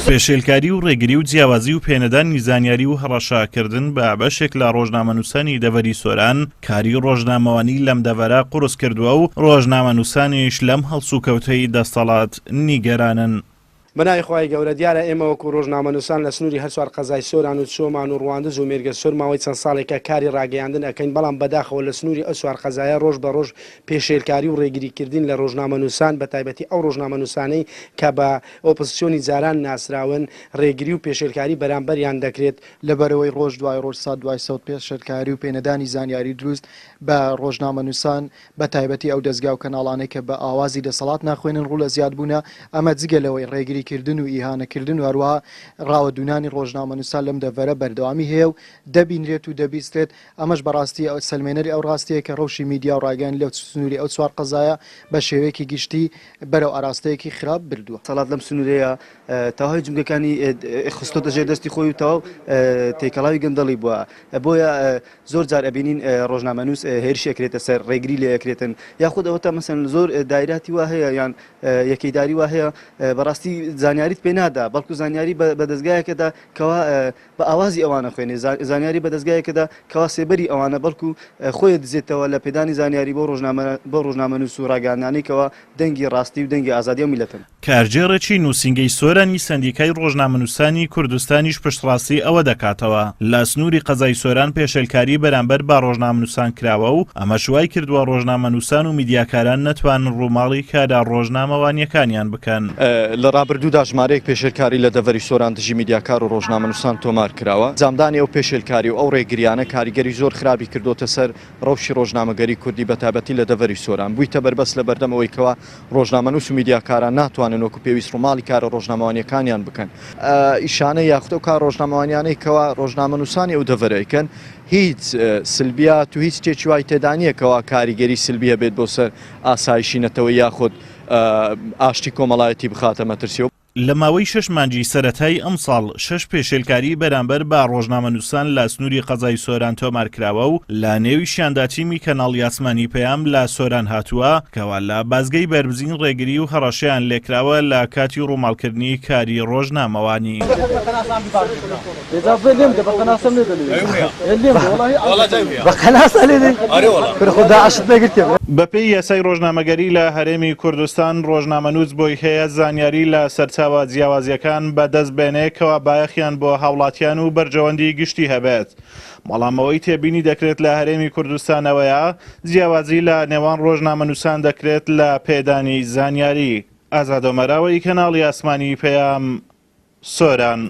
پێشێلکاری و ڕێگری و جیاوازی و پێنەدانی زانیاری و هەڕەشەکردن بە بەشێک لە ڕۆژنامەنووسانی دەڤەری سۆران کاری ڕۆژنامەوانی لەم دەڤەرە قورس کردووە و ڕۆژنامەنووسانیش لەم هەڵسوکەوتەی دەستەڵات نیگەرانن. بەناوی خوای گەورە، دیارە ئێمە وەکو ڕۆژنامەنووسان لە سنووری هەرچوار قەزای سۆران و چۆمان و ڕواندز و مێرگەسۆر ماوەی چەند ساڵێکە کاری ڕاگەیاندن ئەکەین بەڵام بەداخەوە لە سنووری ئەو چوار قەزایە ڕۆژ بە ڕۆژ پێشێلکاری و ڕێگریکردن لە ڕۆژنامەنووسان بەتایبەتی ئەو ڕۆژنامەنووسانەی کە بە ئۆپزسیۆنی جاران ناسراون ڕێگری و پێشێلکاری بەرامبەریان دەکرێت. لەبەرئەوەی ڕۆژ دوای ڕۆژ سات دوای سات پێشێلکاری و پێنەدانی زانیاری دروست بە ڕۆژنامەنووسان بە تایبەتی ئەو دەزگا و کەناڵانەی کە بە ئاوازی دەسەڵات ناخوێنن ڕوو لە زیادبوونە، ئەمە جگە لەوەی ڕێگری کردن و ئیهانە کردن و هەروەها ڕاوەدوونانی ڕۆژنامەنووسان لەم دەڤەرە بەردەوامی هەیە و دەبینرێت و دەبیسترێت، ئەمەش بەڕاستی سەلمێنەری ئەو ڕاستییە کە ڕەوشی میدیا و ڕاگەیاندن لە سنووری ئەو چوار قەزایە بە شێوەیەکی گشتی بەرەو ئاراستەیەکی خراپ بردووە. دەسەڵات لەم سنوورەیە تەواوی جومگەکانی خستۆتە ژێر دەستی خۆی و تەواو تێکەڵاوی گەندەڵی بووە، بۆیە زۆر جار ئەبینین ڕۆژنامەنووس هێرشی ئەکرێتە سەر، ڕێگری لێ ئەکرێتن، یاخود ئەوەتا مەسەلەن زۆر دایراتی وا هەیە یان یەکەی داری وا هەیە بەڕاستی زانیاریت پێ نادا، بەڵکو زانیاری بە دەزگایەکەدا کەوا بە ئاوازی ئەوانە خوێنێ، زانیاری بە دەزگایەکەدا کەوا سێبەری ئەوانە، بەڵکو خۆی دزێتەوە لە پێدانی زانیاری بۆ ڕۆژنامە بۆ ڕۆژنامەنووس و ڕاگەیاندنانەی کەوا دەنگی ڕاستی و دەنگی ئازادی ئەو میللەتەن. کارگێڕێکی نووسینگەی سۆرانی سەندیکای ڕۆژنامەنووسانی کوردستانیش پشتڕاستی ئەوە دەکاتەوە، لە سنووری قەزای سۆران پێشێلکاری بەرامبەر بە ڕۆژنامەنووسان کراوە و ئەمەش وایکردووە ڕۆژنامەنووسان و میدیاکاران نەتوانن ڕووماڵی کارە ڕۆژنامەوانییەکانیان بکەن. لە ڕابردوودا ژمارەیەک پێشێلکاری لە دەڤەری سۆران دژی میدیاکار و ڕۆژنامەنووسان تۆمار کراوە، ئەنجامدانی ئەو پێشێلکاری و ئەو ڕێگرییانە کاریگەری زۆر خراپی کردۆتە سەر ڕەوشی ڕۆژنامەگەری کوردی بەتایبەتی لە دەڤەری سۆران، بوویتە بەربەست لە بەردەم ئەوەی کەوا ڕۆژنامەنووس و میدیاکاران ناتوانن وەکو پێویست ڕووماڵی کارە ڕۆژنامەوانییەکانیان بکەن. ئیشانە یاخود ئەو کارە ڕۆژنامەوانیانەی کەوا ڕۆژنامەنووسانی ئەو دەڤەرە ئەیکەن هیچ سلبیات و هیچ شتێکی وای تێدا نییە کەوا کاریگەری سلبی هەبێت بۆ سەر ئاسایشی نەتەوەیی یاخود ئاشتی کۆمەڵایەتی بخاتە مەترسیەوە. لە ماوەی شەش مانگی سەرەتای ئەمساڵ شەش پێشێلکاری بەرامبەر بە ڕۆژنامەنووسان لە سنووری قەزای سۆران تۆمارکراوە و لە نێویشیاندا تیمی کەناڵی ئاسمانی پەیام لە سۆران هاتووە کەوا لە بازگەی بەربزین ڕێگری و هەڕەشەیان لێکراوە لە کاتی ڕووماڵکردنی کاری ڕۆژنامەوانی. بەپێی یاسای ڕۆژنامەگەری لە هەرێمی کوردستان، ڕۆژنامەنووس بۆی هەیە زانیاری لە سەرچاوە جیاوازییەکان بەدەست بێنێ کەوا بایەخیان بۆ هاوڵاتیان و بەرژەوەندی گشتی هەبێت، بەڵام ئەوەی تێبینی دەکرێت لە هەرێمی کوردستان ئەوەیە جیاوازی لە نێوان ڕۆژنامەنووسان دەکرێت لە پێدانی زانیاری. ئازاد ئۆمەراوەی، کەناڵی ئاسمانی پەیام، سۆران.